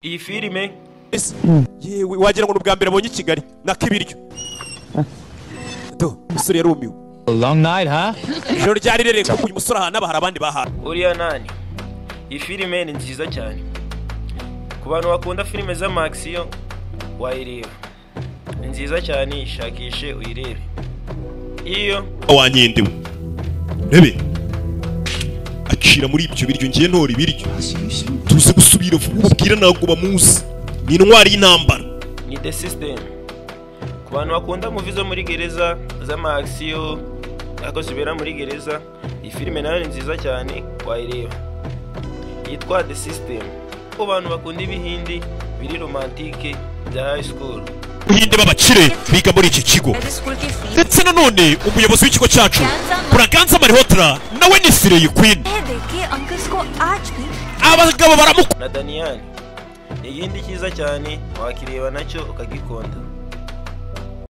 Iyi filime Yewe, wagira ngo ni ubwa mbere abonye i Kigali nak'ibiryo. Do umusore yarumiwe. Long night, huh? Ijoro ryari rirerire kuko uyu musore ahantu aba hari abandi bahawe. Uriya nani, iyi filime ni nziza cyane ku bantu bakunda filime z'ama action, wayireba, ni nziza cyane, ishakishe uyirebe iyo. Wanyendewe rebe acira muri ibyo biryo, ngiye ntora ibiryo tuze gusubira vuba. Ubwira ntabwo bamuzi, ni intwari y'intambara. Ni The System, ku bantu bakunda movie zo muri gereza z'ama action ariko zibera muri gereza, iyi filime nayo ni nziza cyane, wayireba, yitwa The System. Ku bantu bakunda ibihindi biri romantique bya high school. Buhinde b'abakire biga muri iki kigo, ndetse nanone umuyobozi w'ikigo cyacu Braganza Malhotra nawe ni slay queen. देखिए uncles को आज भी Abagabo baramukunda. Na Daniyani ni igihindi cyiza cyane, wakireba nacyo ukagikunda.